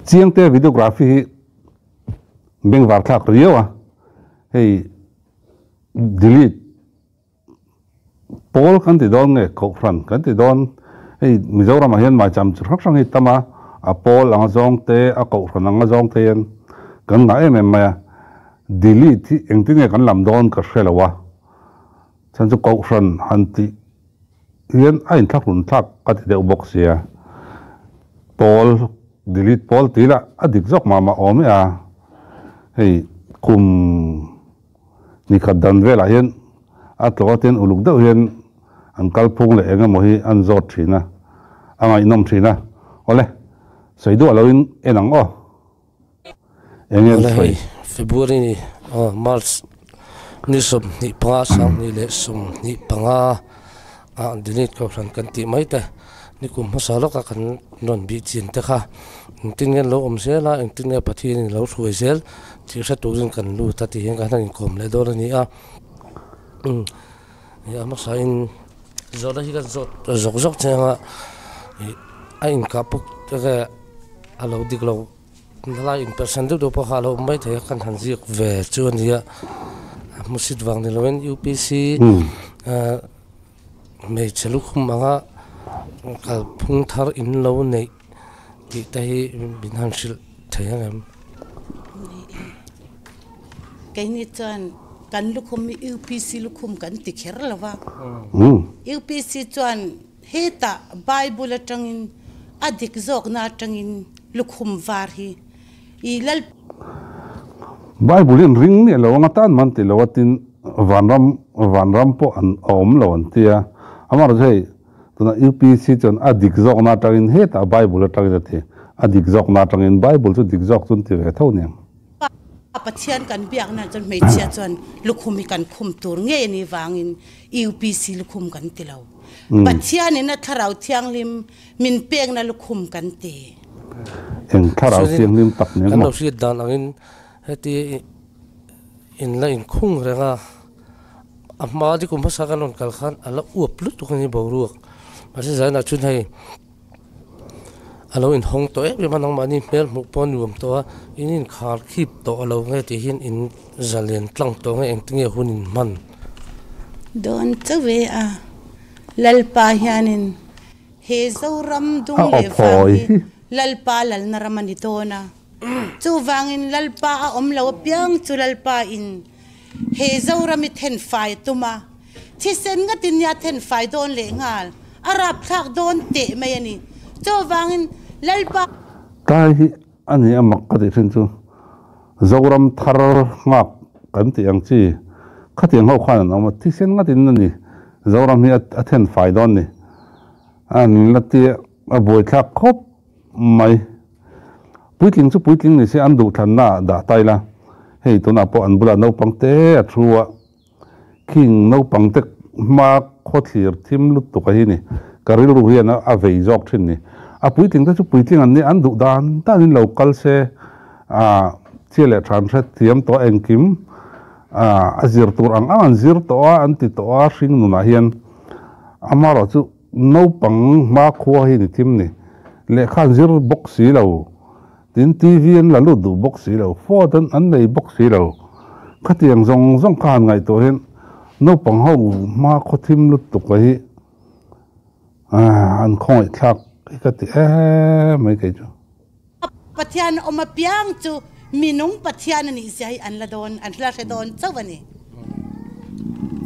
Chiangte videography hi bengvar thlak riau a, hei delete pawl kan ti dawn nge kohhran kan ti dawn, hei Mizoram ah hian maicham chi hrang hrang hi tam a, a pawl anga zawng te a kohhran anga zawng te hian kan ngah em em mai a, delete hi engtin nge kan lam dawn ka hre lo a, chhan chu kohhran han tih hian a inthlahrun thlak ka ti deuh bawk sia, pawl delete pawl tih lah a dik zawk mah mah awm e a, hei kum nikhat dan velah hian a tlawh a ten uluk deuh hian an kalphung leh eng emaw hi an zawt thin a, a ngaihnawm thin a, awle sawi duah loin en ang aw. Eng Awle hei February ni aw March ni 25 2025 ah delete kohhran kan tih mai te nikum hmasa lawka kan rawn bih chin te kha engtin nge an lo awm zel a engtin nge Pathian in lo hruai zel tih hre turin kan lut a tih hian kan han inkawm leh dawn a ni a umm a hmasa in zawhna hi kan zawt zawk zawk chiang a ih a inkah puk te a lo dik lo. Helai in percent deuh deuh pawh kha a lo awm mai thei a, kan han ziak ve chu a nia. A hmusit vang ni loin UPC hmeichhe lukhum anga kalphung thar in lo neih tih te hi min han hrilh thei ang em? Keini chuan kan lukhum hi UPC lukhum kan ti kher lo va. UPC chuan Hetah Bible atangin a dik zawkna atangin lukhum var hi i lal. Bible in ring miah lo anga tan man ti lo a tin vanram vanram pawh an a awm lo an tia amaherawhchu hei tuna UPC chuan a dik zawkna atangin hetah Bible atangin a ti a dik zawkna atangin Bible chu dik zawk chu an ti ve tho aniang. Pathian kan biakna chuan hmeichhia chuan lukhum hi kan khum tur ngei a nih vangin UPC lukhum kan ti lo. Pathianin a Thlarau Thianghlim min pekna lukhum kan ti. Eng Thlarau Thianghlim tak nen maw? Kan lo hriat dan angin heti in la inkhung reng a, a hma dikum hmasa kan rawn kal khan a la uap lutuk a ni boruak. Mahse zainah chuan hei A lo inhawng tawh em em a, nangmahni hmel hmuh pawh a nuam tawh a, in inkhar khip tawh a lo nge tih hian in zalen tlang tawh nge engtinge hun in hman? Dawn chauh e a, Lalpa hianin he Zoram dung leh vang hi Lalpa lalna ram a ni dawn a, chuvangin Lalpa a awm lo apiang chu Lalpa in he Zoram i thenfai a tum a, Thisen ngatin nia then fai dawn leh nghal, a rapthlak dawn teh mai a ni. Chuvangin Lalpa. Tlai hi a ni a mak ka tih thin chu Zoram thar nghak kan tih ang chi khatiang ho khan an awm a, thisen ngatin a ni Zoram hi a then fai dawn ni an la ti a buaithlak khawp mai. Puitling chu puitling ni se an duhthlanna ah dah ta ila hei tunah pawh an bulah naupang te a thu a. King naupang te hma khawthlir thim lutuk a hi ni. Ka rilru hian a vei zawk thin ni. A puitling te chu puitling an ni, an duh dan dan in lo kal se, a thil leh than hre thiam tawh engkim a zir tur ang ang an zir tawh a, an ti tawh a hring nunah hian amaherawh chu naupang hma khua hi ni thim ni. Lehkha an zir bawk si lo. Tin, TV an la lut duh bawk si lo, phone an nei bawk si lo. Khatiang zawng zawng kha han ngaihtuah hian naupang ho hma khaw thim lutuk a hi an khawngaih thlak hi ka ti em mai kei chu. Pathian awm apiang chu minung Pathian a nih zia hi an la dawn, an la hre dawn chauh a ni.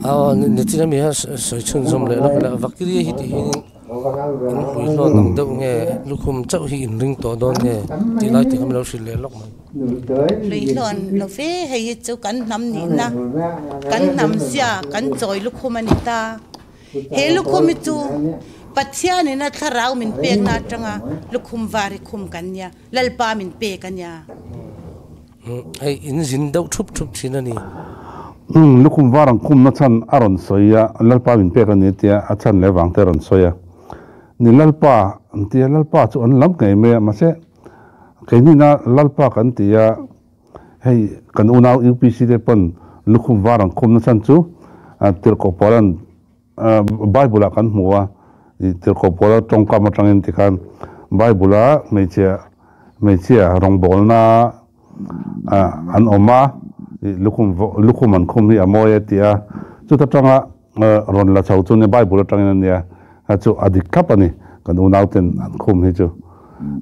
Aw, nichina mi hian sawi chhunzawm leh lawk ila, Vakiria hi tih hian In hlui hlawn ang deuh nge lukhum chauh hi in ring tawh dawn nge tih lai te kha min lo hrilh leh lawk mai. Hlui hlawn lo ve, hei hi chu kan hnam nihna, kan hnam zia kan chawi lukhum a ni ta. He lukhum hi chu Pathianin a thlarau min pekna atanga lukhum var hi khum kan nia, Lalpa min pek a nia. Hei in zin deuh thup thup thin a ni. Umm lukhum var ang khumna chhan a rawn sawi a, Lalpa min pek a ni tia a chhan leh vang te a rawn sawi a. Ni Lalpa an ti a, Lalpa chu an lam ngei mai a, mahse keinina Lalpa kan ti a, hei kan unau UPC te pawn lukhum var ang khumna chhan chu Tirhkoh Paula'n Bible ah kan hmu a, Tirhkoh Paula tawngkam atangin tikhan Bible a hmeichhia Hmeichhia rawngbawlna an awm a, lukhum lukhum an khum hi a mawi a ti a, chuta tanga rawn la chho chu nia Bible atangin a nia, a chu a dik thlap a ni, kan unauten an khum hi chu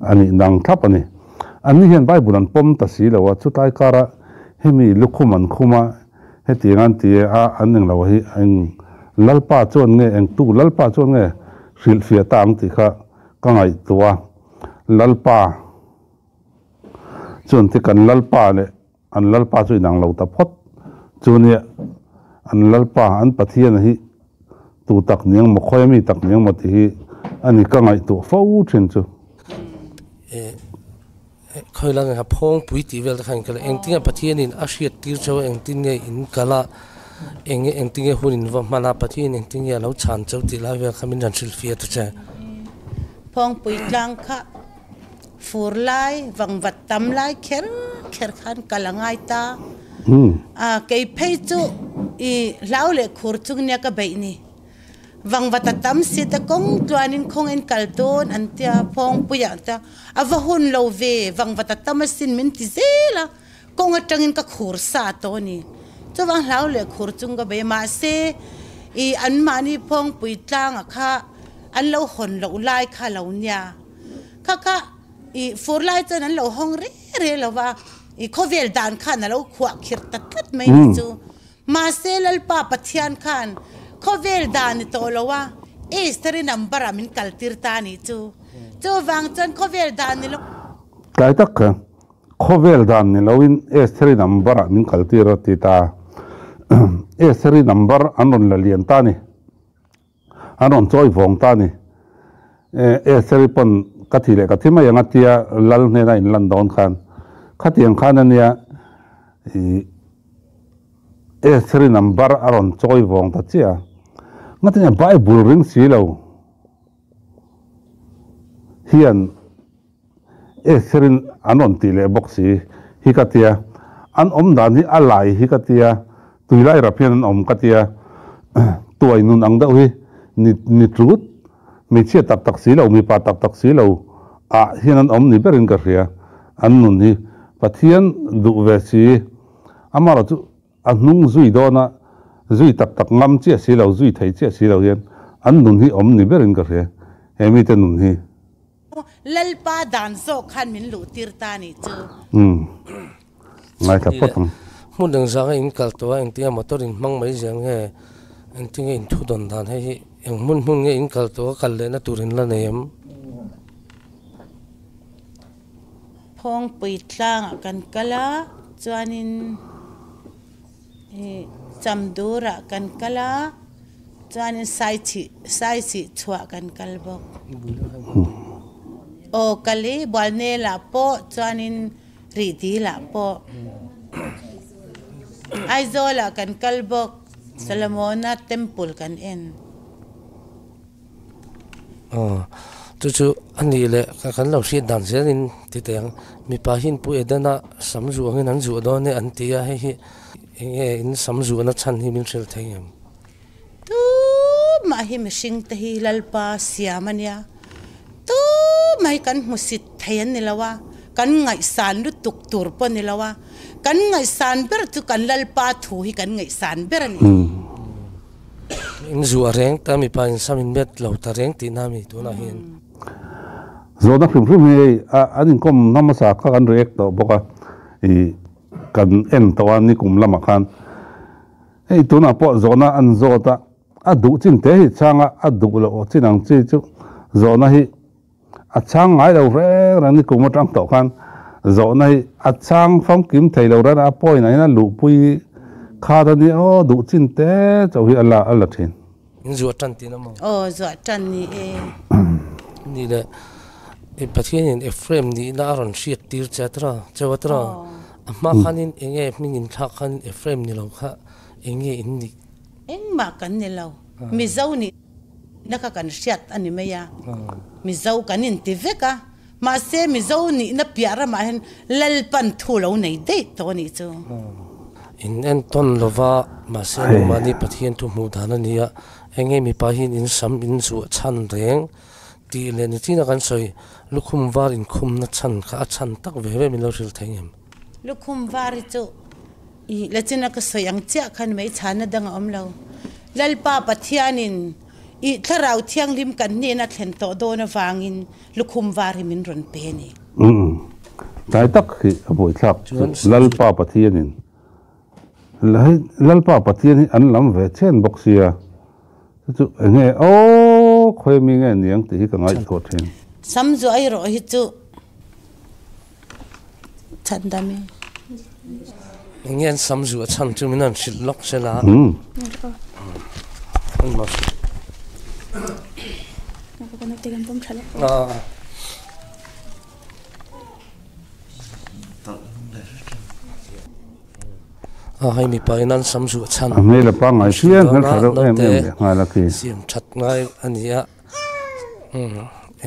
a nih nang thlap a ni. Anni hian Bible an pawm ta si lo a, chutlai kara hemi lukhum an khum a, hetiang an ti a, an englo hi eng Lalpa chuan nge engtu Lalpa chuan nge hrilhfiah ta ang tih kha ka ngaihtuah a. Lalpa chuan ti kan Lalpa leh an Lalpa chu inang lo ta phawt chu nia, an Lalpa an Pathian hi tu tak niang maw khawi ami tak niang maw tih hi a ni ka ngaihtuah fo thin chu. Khawi la nge phawngpui tih vel te kha in kal a, engtin nge Pathianin a hriat tir cheu a, engtin nge in kal a, eng nge engtin nge hun in va hman a, Pathianin engtin nge a lo chhan cheu tih lai vel kha min rawn hrilhfiah ta che. Phawngpui tlang kha fur lai vangvat tam lai kher kher khan kal a ngai ta. A kei phei chu i hlau leh khur chung nia ka beih ni. Vangvat a tam si te kawng tluanin khawngin kal dawn an tia, Phawngpuiah an tia, a va hun lo ve, vangvat a tam asin min ti zel a, kawng atangin ka khur sa tawh a ni. Chuvang hlau leh khur chung ka bei a, mahse i anmahni Phawngpui tlanga kha an lo hawn loh lai kha lo nia, kha kha i fur lai chuan an lo hawng re re lo va, i khawvel dan khan a lo khuah khirh ta tlat mai ni chu. Mahse Lalpa Pathian khan khawvel dan ni tawh lo a, Esther-i number ah min kaltir ta a nih chu. Chuvang chuan khawvel dan ni lo. Tlai tak kha khawvel dan ni loin Esther-i number ah min kaltir a ti ta. Esther-i number an rawn la lian ta a ni. An rawn chawi vawng ta a ni. Esther-i pawn ka thi leh ka thi mai ang a tia Lal hnena inlan dawn khan khatiang khan a nia i Esther-i number a rawn chawi vawng ta chiah a. Ngatinge Bible ring si lo hian Esther-in an rawn tih leh bawk si hi ka tia, an awm dan hi a lai hi ka tia, tui lai rap hian an awm ka tia, tuai nun ang deuh hi ni ni tlut, hmeichhia tak tak si lo, mipa tak tak si lo ah hian an awm ni berin ka hria, an nun hi Pathian duh ve si, amaherawh chu a hnung zui dawn a, zui tak tak ngam chiah si lo, zui thei chiah si lo hian an nun hi awm ni berin ka hria, he mite nun hi. Lalpa dan zawk khan min luh tir ta nih chu. Umm. Ngaithla phawt ang. Hmun dang zanga in kal tawh a, engtinge motor in hmang mai zel nge, engtinge in thu dawn dan hei hi, eng hmun hmun nge in kal tawh a, kal lehna tur in la nei em? Phawngpui tlangah kan kal a, chuanin ih Chamdurah kan kal a. Chuanin Saichih Saichih chhuah kan kal bawk. Aw kal i Bualnelah pawh chuanin Rihdilah pawh Aizawlah kan kal bawk Solomona Temple kan en. Aw chu chu a nih leh kan lo hriat dan zelin ti teh ang mipa hian Pu Edena sam zuh angin an zuh dawn e an ti a hei hi eng nge in sam zuhna chhan hi min hrilh thei em? Tumah hi mihring te hi Lalpa siam a nia, tumah hi kan hmusit thei an ni lo a, kan ngaihsan lutuk tur pawh a ni lo a, kan ngaihsan ber chu kan Lalpa thu hi kan ngaihsan ber a ni. In zuah reng ta mipa in sam in met lo ta reng tihna a mi tunah hian. Zawhna hrim hrim hi hei an inkawm hmasa kha kan react tawh bawk a, ih kan en tawh a nikum lamah khan. Hei tunah pawh zawhna an zawt a, a duh chin te hi chhang a, a duh loh chin ang chi chu zawhna hi a chhang ngai lo reng reng ni kum atang tawh khan zawhna hi a chhang famkim thei lo reng a point ah hian a luhpui khat a nia aw duh chin te chauh hi a la a la thin. In zuah tan tihna maw? Aw zuah tan ni e. Ni le i Pathianin Ephraim nihna a rawn hriat tir che atra cheu atra a hma khanin eng nge hming in thlak khanin Ephraim ni lo kha eng nge in nih? Engmah kan ni lo, Mizo nihna kha kan hriat a ni mai a, Mizo kan inti vek a, mahse Mizo nihna piah ramah hian Lalpan thu lo nei daih tawh a nih chu. In entawn lova, mahse nangmahni Pathian thu hmuh dan a ni a, eng nge mipa hian in sam in zuah chhan reng? Tih leh nichina kan sawi lukhum var inkhumna chhan kha a chhan tak ve ve min lo hrilh thei ngem. Lukhum var hi chu i lachina ka sawi ang chiah khan mai chhanna dang a awm lo. Lalpa Pathianin i Thlarau Thianghlim kan hnena thlen tawh dawn avangin lukhum var hi min rawn pe a ni. Umm tlai tak hi a buaithlak chu Lalpa Pathianin Lalpa Pathian hi an lam ve chen bawk sia. Chu chu enge aw khawi mi nge niang tih hi ka ngaihtuah thin. Sam zuah erawh hi chu chhan dam i. Enge an sam zuah chhan chu min han hrilh lawk se la. A hei mipa in an sam zuah chhan A hmel a pangngai phian hmel tha reuh em em leh nghal a khi. Siam that ngai a ni a,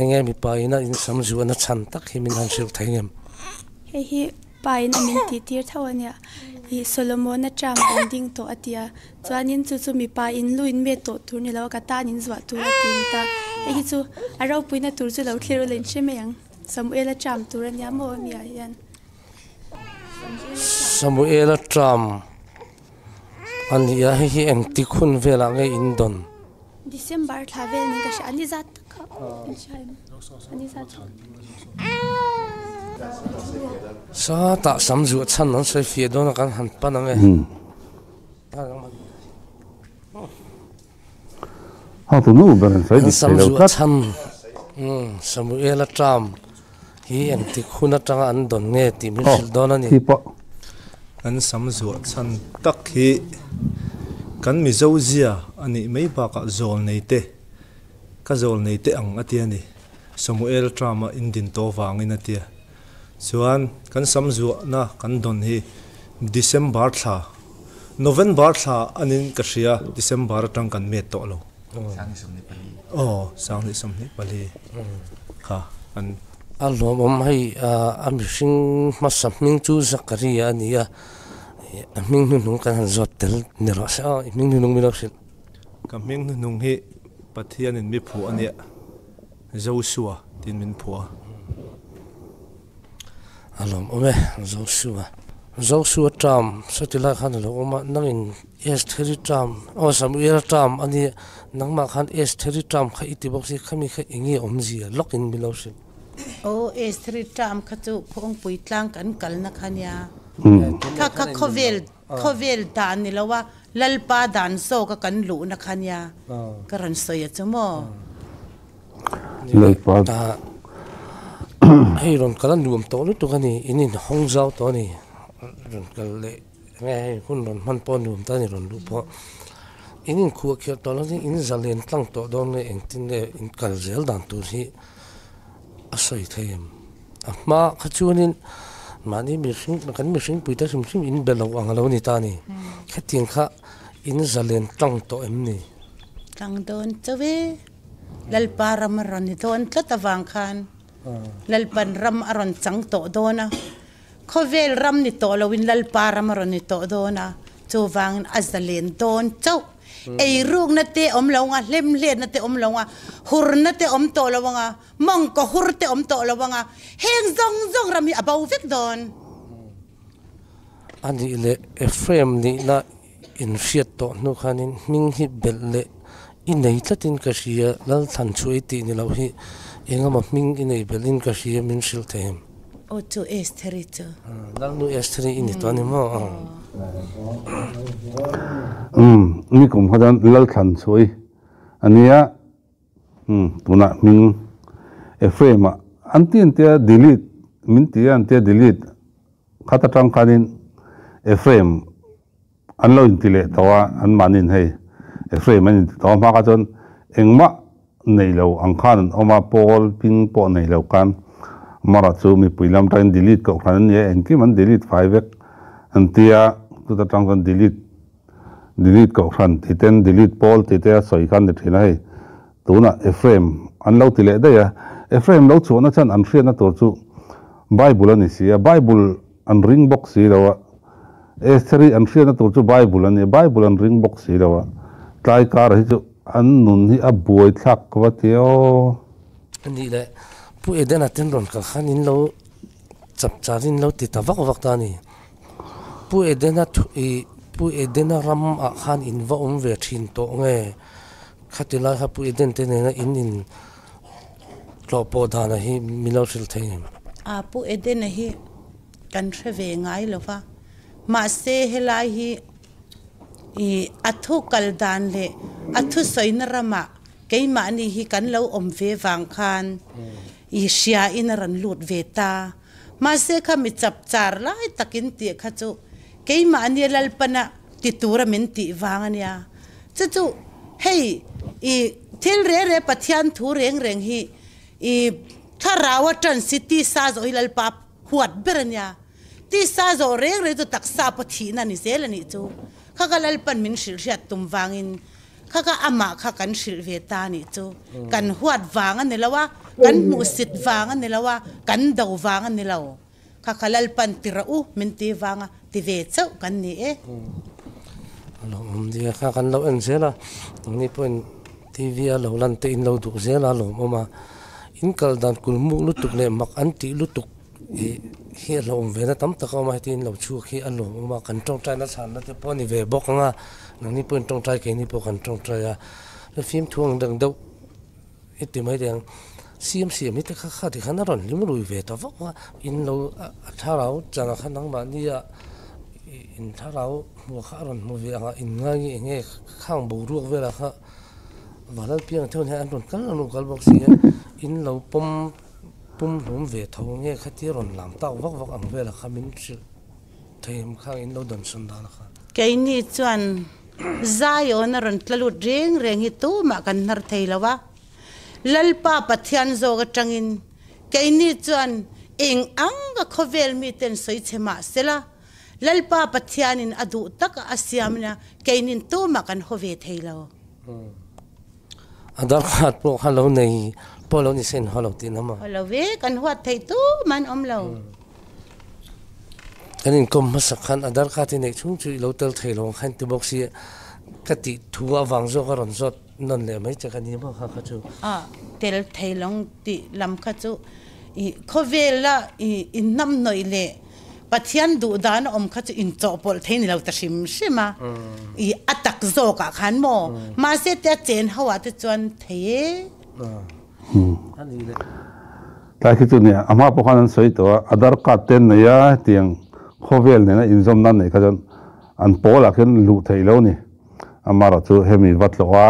enge mipa in a in sam zuah na chhan tak hi min han hrilh thei ngem. Hei hi pa in a min tih tir tho a nia, ih Solomon-a term a in ding tawh a ti a, chuanin chu chu mipa in lu in met tawh tur ni lo a ka tan in zuah tur a ti in ta, hei hi chu a ropuina tur chu lo thlir ula in hre mai ang, Samuel-a term tur a nia maw ami ah hian. Samuela term a ni a, hei hi engtik hun velah nge in dawn? December thla vel niin ka hria, a ni zat tak kha in hria em? A ni zat tak. Satah sam zuah chhan an sawi fiah dawn a kan han pan ang e. Hau tu nu ber an sawi dik thei lo tlat. Samuela term hi engtik hun atanga an dawn nge tih min hrilh dawn a ni. Kan sam zuah chhan tak hi kan Mizo zia a nih mai bakah zawl nei te, ka zawl nei te ang a ti a ni. Samuel term a indin tawh vangin a tia. Chuan kan sam zuahna kan dawn hi December thla November thla anin ka hria, December atang kan met tawh lo. Aw, Sanghnih sawmhnih pali kha kan. A lawmawm hei a mihring hmasa hming chu Zakaria a ni a, a hming hnuhnung kan han zawt tel ni rawh se aw, i hming hnuhnung min lo hrilh. Ka hming hnuhnung hi Pathianin mi phuah a nia, Joshua tiin min phuah a. A lawmawm e, Joshua. Joshua term sawti lai khan a lo awm a, nangin Estheri term, aw Samuela term a nia, nangmah khan Estheri term kha i ti bawk si, khami kha eng nge awmzia lawkin min lo hrilh. Aw Estheri term kha chu Khuangpui tlang kan kalna kha nia, kha kha khawvel khawvel dan ni lo a, Lalpa dan zawka kan luhna kha nia ka rawn sawi a chu maw? Lalpa. Hei rawn kal a nuam tawh lutuk a ni, in inhawng zau tawh a ni, rawn kal leh nge hei hun rawn hman pawh a nuam ta a ni rawn luh pawh. In inkhuah kherh tawh lo in zalen tlang tawh dawn nge engtin nge in kal zel dan tur hi a sawi thei em? A hma kha chuanin mahni mihring kan mihring puite hrim hrim in be lo ang a lo ni ta a ni. Khatiang kha in zalen tlang tawh em ni? Tlang dawn chauh e. Lalpa ram a rawn ni dawn tlat avang khan Lalpan ram a rawn chang tawh dawn a. Khawvel ram ni tawh loin Lalpa ram a rawn ni tawh dawn a, chuvangin a zalen dawn chauh. Eirukna te awm lo anga, hlemhletna te awm lo anga, hurna te awm tawh lo anga, mawngkaw hur te awm tawh lo anga, heng zawng zawng ram hi a bo vek dawn. A nih leh Ephraim nihna inhriat tawh hnu khanin hming hi belh leh i nei tlatin ka hria, Lalthlan chu ei tih ni loh hi engemaw hming i nei belhin ka hria min hrilh thei em? Aw chu Estheri chu. Lalnu Estheri i ni tawh a ni maw? Umm, nikum kha chuan Lalthlan chu ei a nia. Umm, tunah hming Ephraim-a an ti an tia delete min ti a an tia delete khat atang khanin Ephraim an lo inti leh tawh a, anmahniin hei Ephraim an inti tawh a, hma kha chuan engmah nei lo ang khan an awm a, Paul ping pawh nei lo khan Mara chu mipui lam atangin delete koh khan an ni a, engkim an delete fai vek an tia, chuta tang chuan delete Delete kohhran tih ten delete pawl tih te a sawi khan ni thin a hei. Tunah Ephraim an lo ti leh daih a. Ephraim lo chhuahna chuan an hriatna tur chu Bible a ni si a, Bible an ring bawk si lo a. Estheri an hriatna tur chu Bible a ni a, Bible an ring bawk si lo a. Tlai kar hi chu an nun hi a buai thlak ka va ti aw. Anih leh Pu Edena ten rawn kal khan in lo chap char in lo ti ta vak vak ta a ni. Pu Edena thu ih Pu Edena ram ah khan in va awm ve thin tawh nge? Khati lai kha Pu Eden te nena in in tlawh pawh dan ah hi min lo hrilh thei em? A Pu Edena hi kan hre ve ngai lo va, mahse helai hi ih a thu kal dan leh a thusawina ramah Keimahni hi kan lo awm ve vang khan i hria in a rawn lut ve ta. Mahse kha mi chap char lai takin tih kha chu keimahni Lalpana ti tura min tih vang a nia. Chu chu hei i thil re re Pathian thu reng reng hi i thlarau atan si tisa zawh hi Lalpa huat ber a nia. Tisa zawh reng reng chu taksa pawh thihna a ni zel a nih chu. Kha ka Lalpan min hrilh hriat tum vangin Kha kha amah kha kan hrilh ve ta nih chu. Kan huat vang a ni lo a, kan hmuhsit vang a ni lo a, kan do vang a ni lo. Kha kha Lalpan ti rawh u min ti vanga ti ve chauh kan ni e. A lo awm nia kha kan lo en zel a, nangni pawhin TV a lo lan te in lo duh zel a lawmawm a, in kal dan kulmuk lutuk leh mak an tih lutuk Ih hi a hlauhawm ve na tam tak a awm a, heti in lo chhuak hi a lawmawm a, kan tawngtai na chhanna te pawh a ni ve bawk ang a, nangni pawhin tawngtai keini pawh kan tawngtai a, fimthu ang dang deuh i ti mai ang, siam siam hi te kha kha tikhan a rawn hlim rui ve ta vak a, in lo a thlarau changah khan nangmahnia in thlarau hmuh kha a rawn hmu ve ang a, in ngai nge eng nge khang boruak velah kha Vanlalpianga te hun hian an rawn kal an rawn kal bawk si a, in lo pawm. Pum hlum ve tho nge khatia rawn lam tak vak vak ang velah kha min hrilh thei em khang in lo dawnsawn dan kha. Keini chuan Zion a rawn tla lut reng reng hi tumah kan hnar thei lo a, Lalpa Pathian zawk atangin keini chuan eng ang a khawvel miten sawi che mah sela, Lalpa Pathianin a duh taka a siamna keinin tumah kan haw ve thei lo. A dar khat pawh kha lo nei pawh lo ni sen haw lo tih na maw? Haw lo ve, kan huat theih tumah an awm lo. Kan inkawm hmasak khan a dar khat hi neih chhung chu i lo tel thei lo ang kha inti bawk si ka tih thu avang zawk a rawn zawt nawn leh mai che ka ni maw kha kha chu. A tel thei lo ang tih lam kha chu i khawvela i inhnamhnawih leh Pathian duh dan a awm kha chu inchawhpawlh thei ni lo ta hrim hrim a, i a tak zawkah khan maw? Mahse tia chen ho ah te chuan thei e. Tlai khi chu nia, a hma pawh khan an sawi tawh a, Aadhaar card te an nei a, hetiang khawvel nena inzawmna an neih kha chuan an pawl ah khian luh theih lo a ni. Amaherawhchu hemi va tlawh a,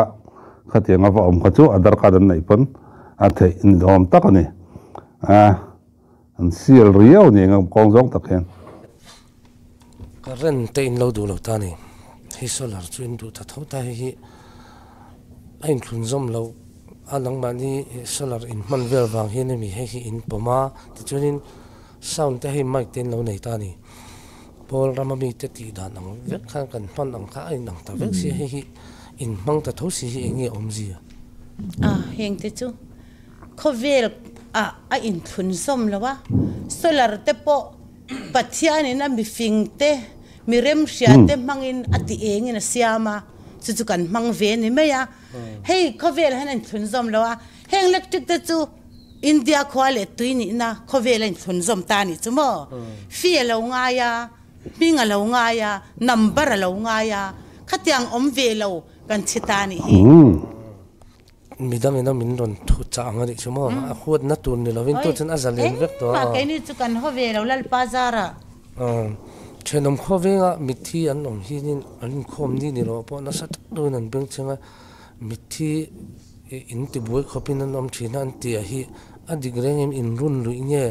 khatiang a va awm kha chu Aadhaar card an neih pawn a theih ni awm tak a ni. A. An sial riau ni eng kawng zawng tak hian. Current te in lo duh lo ta ni. Hei solar chu in duh ta tho ta hei hi a inthlun zawm lo a nangmahni solar in hman vel vang hian emi hei hi in pawm a tichuanin sound te hei mic te in lo nei ta ni. Pawl rama mite tih dan ang vek khan kan hman ang kha a inang ta vek sia hei hi in hmang ta tho si hi eng nge awmzia. A heng te chu Khawvel ah a inthlun zawm lo a, solar te pawh Pathian in a mifing te, mi remhria te hmangin a ti eng in a siam a, chu chu kan hmang ve ni mai a. Hei khawvel hian a inthlun zawm lo a, heng electric te chu India khua leh tui nihna khawvel a inthlun zawm ta nih chu maw? Fee a lo ngai a, hming a lo ngai a, number a lo ngai a, khatiang awm ve lo kan chhi ta nih hi. Midang ina min rawn thu chah ang a nih chu maw? A huatna tur ni lovin tu chuan a za len vek tawh a. Engmah keini chu kan haw ve lo Lalpa zara. Thenawm khaw venga mitthi an awm hinin an inkhawm ni ni lo pawh nasa tak deuhin an beng cheng a, mitthi in tibuai khawpin an awm thin a an ti a hi a dik reng em in run luih nge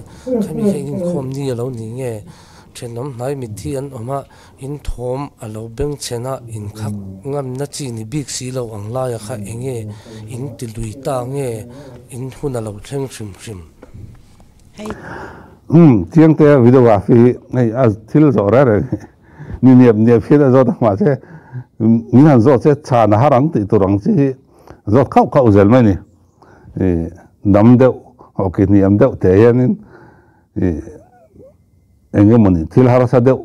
khami kha in inkhawm ni a lo ni nge thenawm hnai mitthi an awm a In thawm a lo beng chhen a, in khak ngamna chi ni bik si lo ang laia kha enge in ti lui ta nge in hun a lo thleng hrim hrim. Umm, chiang te videography hi hei a thil zawh reng reng hi ni niap niap hian a zawt a mahse min han zawt se chhan a har ang tih tur ang chi hi zawt khauh khauh zel mai ni. Ih dam deuh awki hniam deuh te hianin ih Eng emawni thil harsa deuh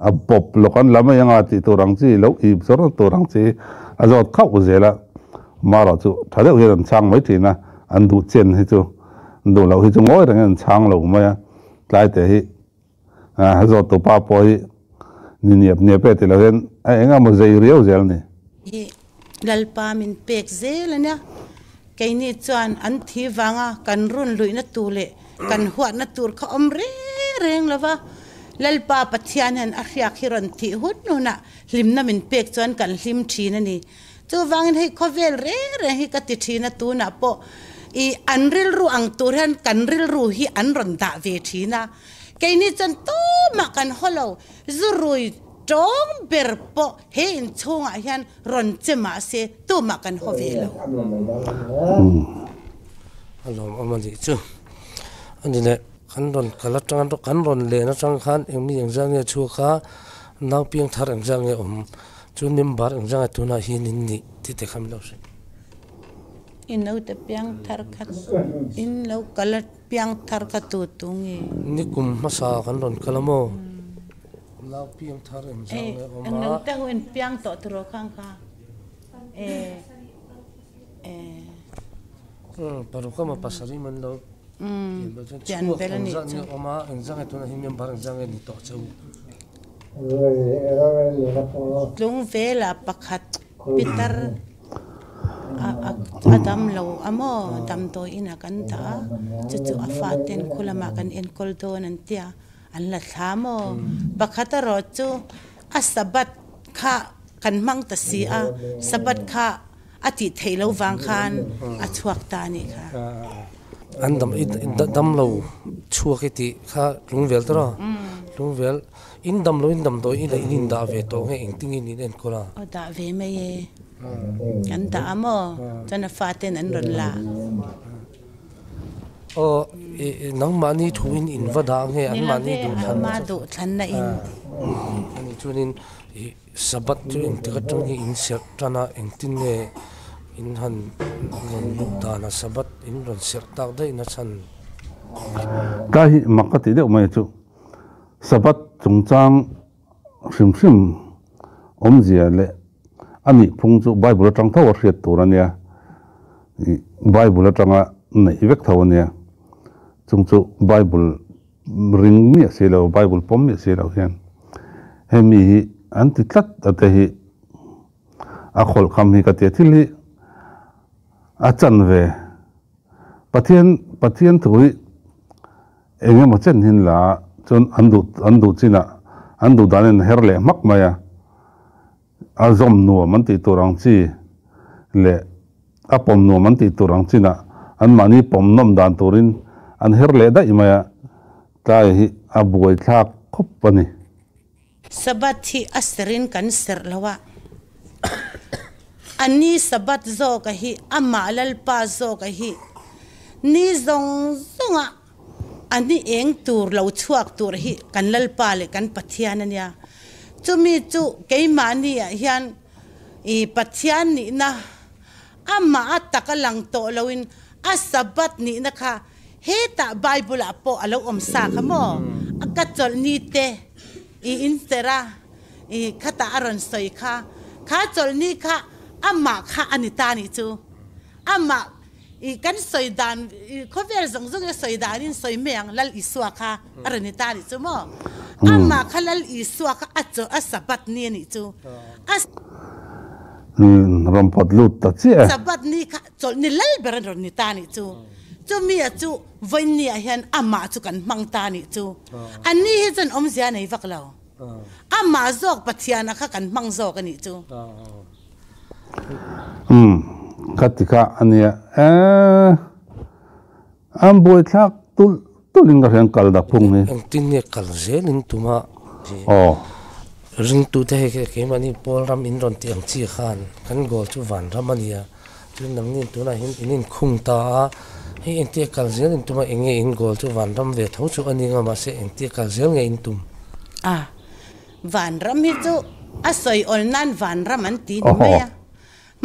a pawp lawk an la mai anga tih tur ang chi lo ip zawr tur ang chi a zawt khauh zel a, marawh chu tha deuh hian an chhang mai thin a, an duh chen hi chu duh loh hi chu ngawi rengin an chhang lo mai a, tlai te hi a zawt tu pa pawh hi ni niap niap e ti lo hian a eng emaw zei riau zel a ni. Hi Lalpa min pek zel a nia, keini chuan an thi vanga kan run luihna tur leh kan huatna tur kha awm reng reng lo va, Lalpa Pathian hian a hriak hi rawn thih hun hunah hlimna min pek chuan kan hlim thin a ni. Chuvangin hei khawvel reng reng hi ka ti thin a, tunah pawh i an rilru ang tur hian kan rilru hi an rawn dah ve thin a, keini chuan tumah kan haw lo, zurui tawng ber pawh he inchhungah hian rawn che mah se tumah kan haw ve lo. A lawmawm a nih chu. A ni leh, kan rawn kal atang kan rawn len atang khan engmi engzah nge chhuak a, nau piangthar engzah nge awm? Chu member eng zanga tunah hian in nih tih te kha min lo hrilh. I naute piang thar kha in lo kal a piang thar kha tu tu nge? Ni kum hmasa kan rawn kal a maw? Nau piang thar eng zang nge awm a? Eng naute ho in piang tawh tiraw khang kha? E e. Paruk emaw pasarih emaw an lo pian belh chuan chhuak eng zah nge awm a, eng zang nge tunah hian member eng zang nge ni tawh che u? Tlung vela pakhat pitar a dam lo a maw damdawi inah kan dah a, chu chu a faten khu lamah kan enkawl dawn an tia, an la thla maw? Pakhat erawh chu a Sabbath kha kan hmang ta si a, Sabbath kha a tih theih lo vang khan a chhuak ta a nih kha. An dam i dam lo chhuak i tih kha tlungvel ta rawh. Tlungvel in dam lo in dam dawi i leh in in dah ve tawh nge engtin nge in enkawl a? Aw dah ve mai e. Kan dah a maw? Chuan a faten an rawn la. Aw nangmahni thu in in va dah nge anmahni duhthlanna chu? Ni love, anmah duhthlanna in. Ani chuanin i Sabbath chu engtik atang hi in serh tan a, engtin nge in han rawn luh dan a, Sabbath in rawn serh tak daih na chhan? Tlai hi mak ka tih deuh mai chu Sabbath chungchang hrim hrim awmzia leh a nih phung chu Bible atang tho a hriat tur a nia, Bible atanga neih vek tho a nia, chung chu Bible Ring miah si lo, Bible pawm miah si lo hian hemi hi an ti tlat a te hi a khawlh kham hi ka ti a, thil hi a chan ve. Pathian Pathian thu hi eng emaw chen hin la chuan an duh an duh chinah an duh danin an her leh hmak mai a, a zawm nuam an tih tur ang chi leh a pawm nuam an tih tur ang chinah anmahni pawm nawm dan turin an her leh daih mai a, tlai hi a buaithlak khawp a ni. Sabbath hi a serhin kan serh lo a, a ni Sabbath zawka hi amah Lalpa zawka hi ni zawng zawnga A ni eng tur lo chhuak tur hi kan Lalpa leh kan Pathian a nia. Chumi chu keimahni ah hian i Pathian nihna amah a tak a lang tawh loin a Sabbath nihna kha hetah Bible ah pawh a lo awm sa kha maw? A ka chawlh ni te i inser a, i khatah a rawn sawi kha, kha chawlh ni kha amah kha a ni ta nih chu. Amah i kan sawi dan i khawvel zawng zawng i sawi danin sawi mai ang Lal Isua kha a rawn ni ta nih chu maw? Amah kha Lal Isua kha a chaw a Sabbath ni a nih chu. A Rawn pawt lut ta chiah e. Sabbath ni kha chawlh ni lal ber a rawn ni ta nih chu. Chumi a chu vawiin ni ah hian amah chu kan hmang ta nih chu. A ni hi chuan awmzia a nei vak lo. Amah zawk Pathiana kha kan hmang zawk a nih chu. Umm ka ti kha a nia eh an buaithlak tulh tulh in ka hria an kal dak phung hi. Engtin nge kal zel in tuma ringtute hei khi keimahni pawl ram in rawn tih ang chi khan kan goal chu van ram a nia chuan nangni tunah hian in inkhung ta a hei engtia kal zel in tuma eng nge in goal chu van ram ve tho chu a ni nga mahse engtia kal zel nge in tum. A Vanram hi chu a sawi awl nan vanram an ti ni mai a.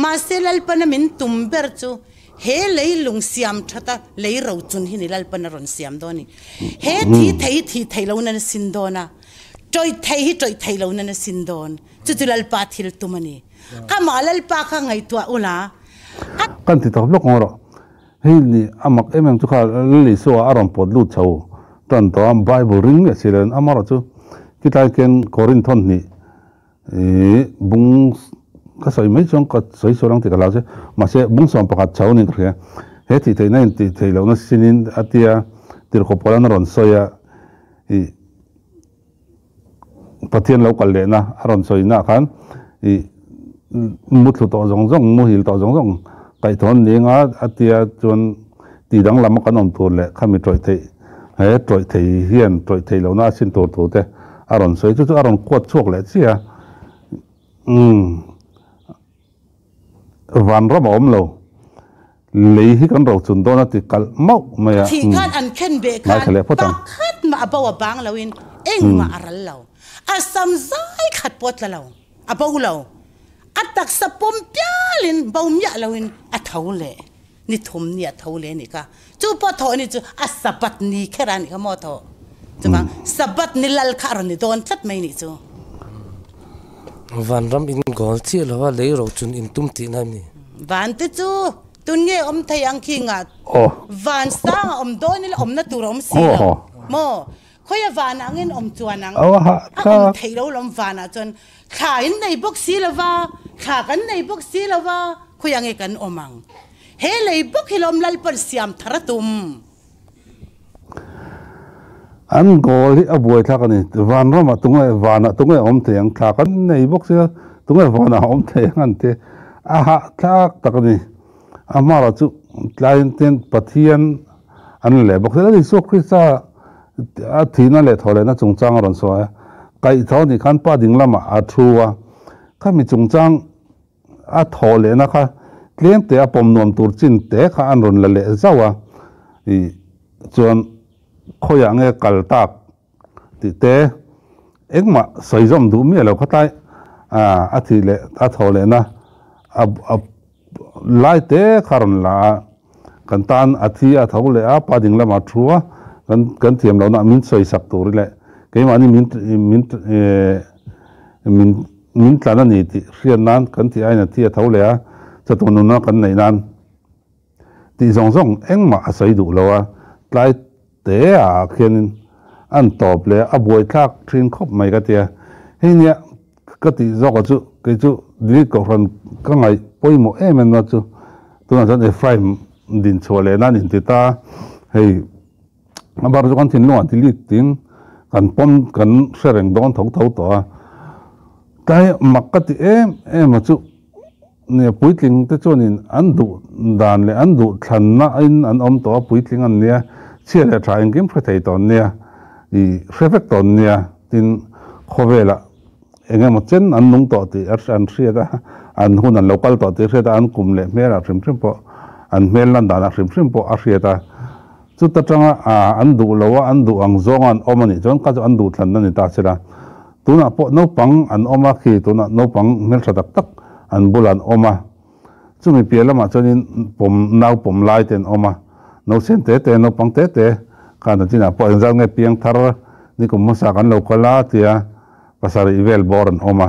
Mahse Lalpana min tum ber chu he lei lung siam that a lei ro chun hi ni Lalpana rawn siam dawn a ni. He thi thei hi thi thei lo nan a sin dawn a, tawih thei hi tawih thei lo nan a sin dawn. Chu chu Lalpa thil tum a ni. Amah Lalpa kha ngaihtuah ula a. Kan ti tawp lawk ngawh rawh. Hei ni a mak em em chu kha Lal Isua a rawn pawt lut chho tan tawh a, Bible ring miah si lo in amaherawhchu khitlai khian Korinth hnih ih bung ka sawi mai chuan ka sawi sual ang tih ka hlau che, mahse bung 11 chho niin ka hria. He thih theihna in tih theih lohna sinin a tia tirhkoh Paula'n a rawn sawi a ih Pathian lo kal lehna a rawn sawi naah khan ih muthlu tawh zawng zawng, muhil tawh zawng zawng kaihthawh an ni anga a tia chuan tih danglam a kan awm tur leh khami tawih theih he tawih thei hian tawih theih lohna a sin tur thu te a rawn sawi chu chu a rawn kuat chhuak leh chiah a umm vanram a awm lo lei hi kan rochun dawn a ti kalh mauh mai a Thih khan an khen beh khan ngaithla leh phawt ang. pakhat mah a bo a bang loin engmah a ral lo. A sam zai khat pawh a tla lo, a bo lo. A taksa pawm pialin bo miah loin a tho leh. Ni thum ni a tho leh a nih kha. Chu pawh thawh ni chu a Sabbath ni kher a nih kha maw thawh. Chuvang Sabbath ni lal kha a rawn ni dawn tlat mai nih chu. Vanram in goal chiah lo a, lei ro chun in tum tihna a ni. Van te chu tun nge awm thei ang khi ngah van sang a awm dawn ila awmna tur a awm si lo maw? Khawia van ah ngin awm chuan ang a awm theih lo lawm van ah chuan thla in nei bawk si lo va, thla kan nei bawk si lo va, khawia nge kan awm ang? He lei bawk hi lawm Lalpan siam thar a tum. An goal hi a buai thlak a ni. Vanramah tunge vanah tunge awm thei ang thla kan nei bawk sia tunge vanah awm thei ang an ti a hahthlak tak a ni. A hmarah chu tlaiin ten Pathian an la leh bawk sia. Lal Isua Krista a thihna leh thawhlehna chungchang a rawn sawi a, kaihthawh anih khan pa ding lamah a thu a, khami chungchang A thawh lehna kha tlem te a pawm nuam tur chin te kha an rawn la leh zauh a, ih chuan khawiah nge kal tak tih te engmah sawi zawm duh miah lo kha tlai a thih leh a thawh lehna a a lai te kha rawn la a, kan tan a thi a tho leh a pa ding lamah thu a kan kan thiam lohna min sawi sak tur leh keimahni min min min Min tlan a ni tih hriat nan kan tih aiin a thi a tho leh a, chatuan nunna kan neih nan tih zawng zawng engmah a sawi duh lo a, tlai te ah khianin an tawp leh a buaithlak thin khawp mai ka ti a, hei nia ka tih zawk ah chu kei chu Delete Kohhran ka ngaih pawimawh em em na chu tunah chuan Ephraim dinchhuah leh nan inti ta hei. A bar chu kan thinlungah delete tiin kan pawm kan hre reng dawn tho tho tawh a. Tlai mak ka ti em em a chu nia puitling te chuanin an duh dan leh an duh thlanna in an awm tawh a, puitling an nia, chhia leh tha engkim hre thei tawh an nia, ih hre vek tawh an nia tin khawvelah eng emaw chen an nung tawh tih an hriat a, an hun an lo kal tawh tih a hriat a, an kum leh hmelah hrim hrim pawh an hmel lan danah hrim hrim pawh a hriat a. Chuta tanga an duh lo a, an duh ang zawnga an awm a nih chuan kha chu an duhthlanna ni ta sela. Tunah pawh naupang an awm a, khi tunah naupang hmeltha tak tak an bulah an awm a. Chumi piah lamah chuanin pawm nau pawm lai te an awm a, nausen te te, naupang te te khan a chinah pawh engzat nge piang thar ni kum hmasa kan lo kal a tia pasarih vel bawr an awm a.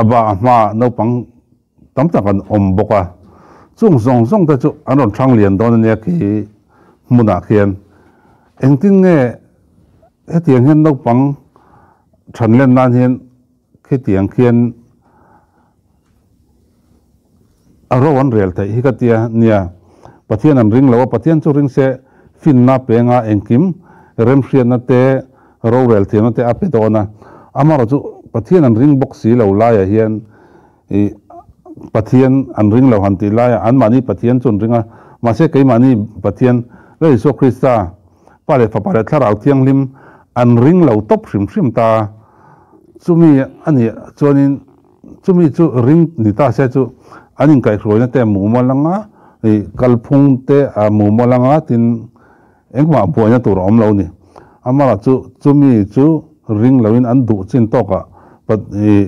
A ba a hmaah naupang Tam tak an awm bawk a, chung zawng zawng te chu an rawn hrang lian dawn a nia khi hmunah khian engtin nge hetiang hian naupang than len nan hian khitiang khian a ro an rel theih hi ka tia nia, Pathian an ring lo a, Pathian chu ring se finna penga engkim remhriatna te rorel thiamna te a pe dawn a, amaherawhchu Pathian an ring bawk si lo laiah hian Ih, Pathian an ring lo han tih laiah anmahni Pathian chu an ring a, mahse keimahni Pathian, Lal Isua Krista, Pa leh Fapa leh Thlarau Thianghlim an ring lo tawp hrim hrim ta. Chumi a nih chuanin chumi chu ring ni ta se chu an inkaihhruaina te a mumal anga, ih, kalphung te a mumal anga tin engmah buaina tur a awm lo ni. Amah chu chumi chu ring loin an duh chin tawkah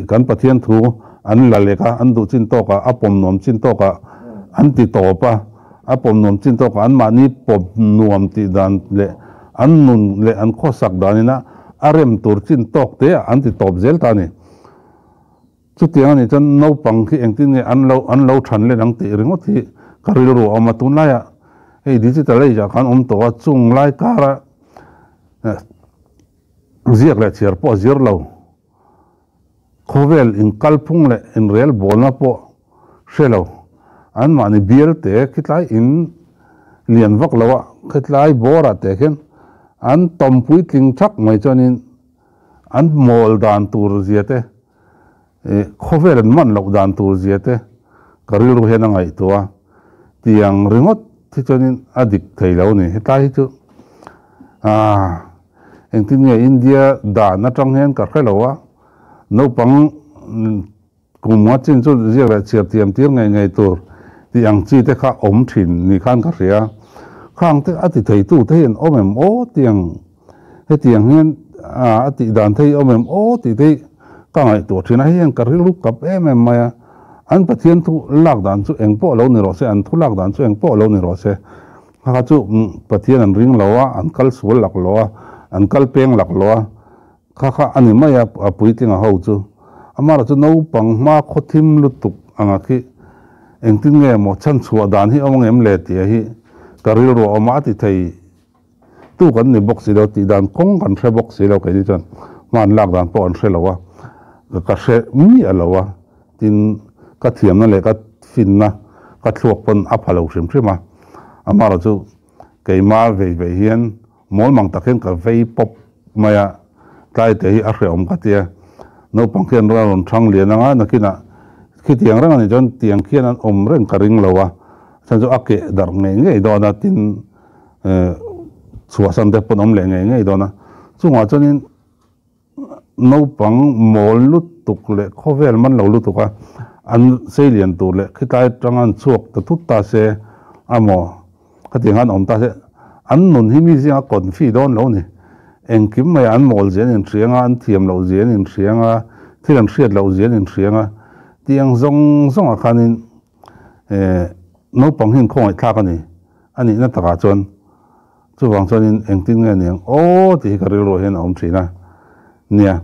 kan Pathian thu an la lek a, an duh chin tawkah a pawm nuam chin tawkah an ti tawp a, a pawm nuam chin tawkah anmahni pawm nuam tih dan leh an nun leh an khawsak danina a rem tur chin tawk te ah an ti tawp zel ta a ni. Chutiang a nih chuan naupang khi engtin nge an lo an lo than len ang tih ringawt hi Ka rilru a awm a, tunlaiah hei digital age ah khan awm tawh a, chung lai kara ziak leh chhiar pawh a zir lo. Khawvel inkalphung leh inrelbawlna pawh hre lo. Anmahni bial te khitlai in lian vak lo a, khitlai bawrah te khian an tawm puitling thak mai chuanin an mawl dan tur zia te, khawvel an man loh dan tur zia te ka rilru hian a ngaihtuah a, tiang ringawt hi chuanin a dik thei lo a ni. Hetlai hi chu aah engtin nge India dan atang hian ka hre lo a, naupang kum nga chin chu ziak leh chhiar thiam tir ngei ngei tur tih ang chi te kha awm thin ni khan ka hria. Khang te a ti thei tu te hi an awm em aw tiang hetiang hian a tih dan te hi awm em aw tih te hi ka ngaihtuah thin a, hei hian ka rilru kap em em mai a, an Pathian thu lak dan chu eng pawh lo ni rawh se, an thu lak dan chu eng pawh lo ni rawh se, kha kha chu Pathian an ring lo a, an kal sual lak lo a, an kal peng lak lo a, kha kha a ni mai a, a puitlinga ho chu. Amaherawh chu naupang hma khaw thim lutuk anga khi engtin nge maw chhanchhuah dan hi awm angem le tih hi ka rilru a awm a, a ti thei. Tu kan ni bawk si lo, tih dan kawng kan hre bawk si lo, keini chuan hman lak dan pawh an hre lo a, ka hre miah lo a, tin ka thiamna leh ka finna ka thluak pawn a pha lo hrim hrim a, amaherawh chu keima vei vei hian mawl mang tak hian ka vei pawp mai a, tlai te hi a hrehawm ka tia, naupang khian a rawn thang lian anga nakinah khitiang reng a nih chuan tiang khian an awm reng ka ring lo a, chhan chu a keh darh ngei ngei dawn a, tin. Chhuahsan te pawn awm leh ngei ngei dawn a, chungah chuanin naupang mawl lutuk leh khawvel man lo lutuk a, an sei lian tur leh khitlai atanga an chhuak ta thut ta se amaw khatiang khan awm ta se an nun hi mi zinga confi dawn lo ni. Engkim maiah an mawl zia an inhriang a, an thiam loh zia an inhriang a, thil an hriat loh zia an inhriang a, tiang zawng zawngah khanin naupang hi inkhawngaihthlak a ni. A nihna takah chuan chuvang chuanin engtin nge niang aw tih hi ka rilruah hian a awm thin a. Nia,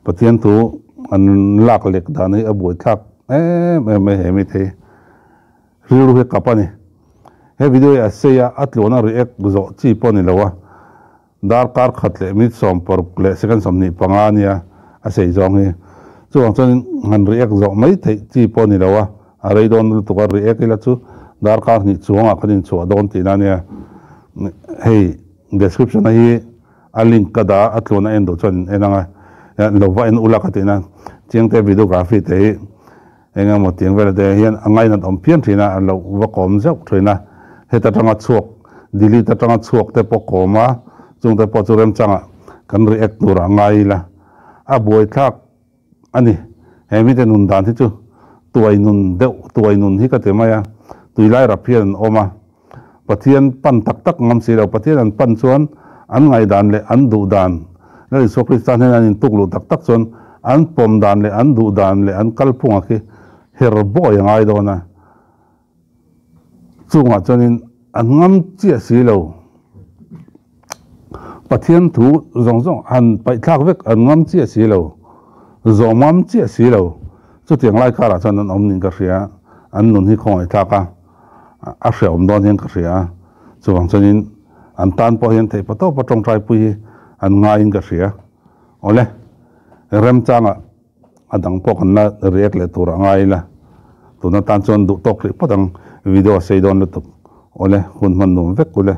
Pathian thu an lak lek dan hi a buaithlak em em mai he mite hi. Rilru hi kap a ni. He video hi a sei a, a tluan a react zawh chi pawh a ni lo a. Darkar khat leh minute 60 leh second 25 a nia a sei zawng hi. Chuvang chuan han react zawh mai theih chi pawh a ni lo a, a rei dawn lutuk a, react ila chu darkar hnih chuangah kan inchhuah dawn tihna a nia. Hei description a hi a link ka dah a, a tluan a en duh chuan in en ang a, lo va en ula ka tihna chiangte videography te hi eng emaw tiang vel te hian a ngainat awm phian thin a, a lo va kawm zeuh thin a, heta tanga chhuak delete atanga chhuak te pawh kawm a, chung te pawh chu remchangah kan react tur a ngai ila, a buaithlak a ni. He mite nun dan hi chu tuai nun deuh tuai nun hi ka ti mai a, tuilai rap hian an awm a, Pathian pan tak tak ngam si lo, Pathian an pan chuan an ngaihdan leh an duh dan, Lal Isua Krista hnena an intuk luh tak tak chuan an pawm dan leh an duh dan leh an kalphunga khi her bawi a ngai dawn a, chungah chuanin an ngam chiah si lo. Pathian thu zawng zawng han paihthlak vek an ngam chiah si lo, zawm ngam chiah si lo, chutiang lai karah chuan an awm niin ka hria, an nun hi khawngaihthlak a. a hrehawm dawn hian ka hria a, chuvang chuanin an tan pawh hian theih patawp a tawngtai pui hi an ngaiin ka hria. Awle, remchangah a dang pawh kan la react leh tur a ngai ila, tuna tan chuan duh tawk rih phawt ang, video a sei dawn lutuk. Awle, hun hman nuam vek ule.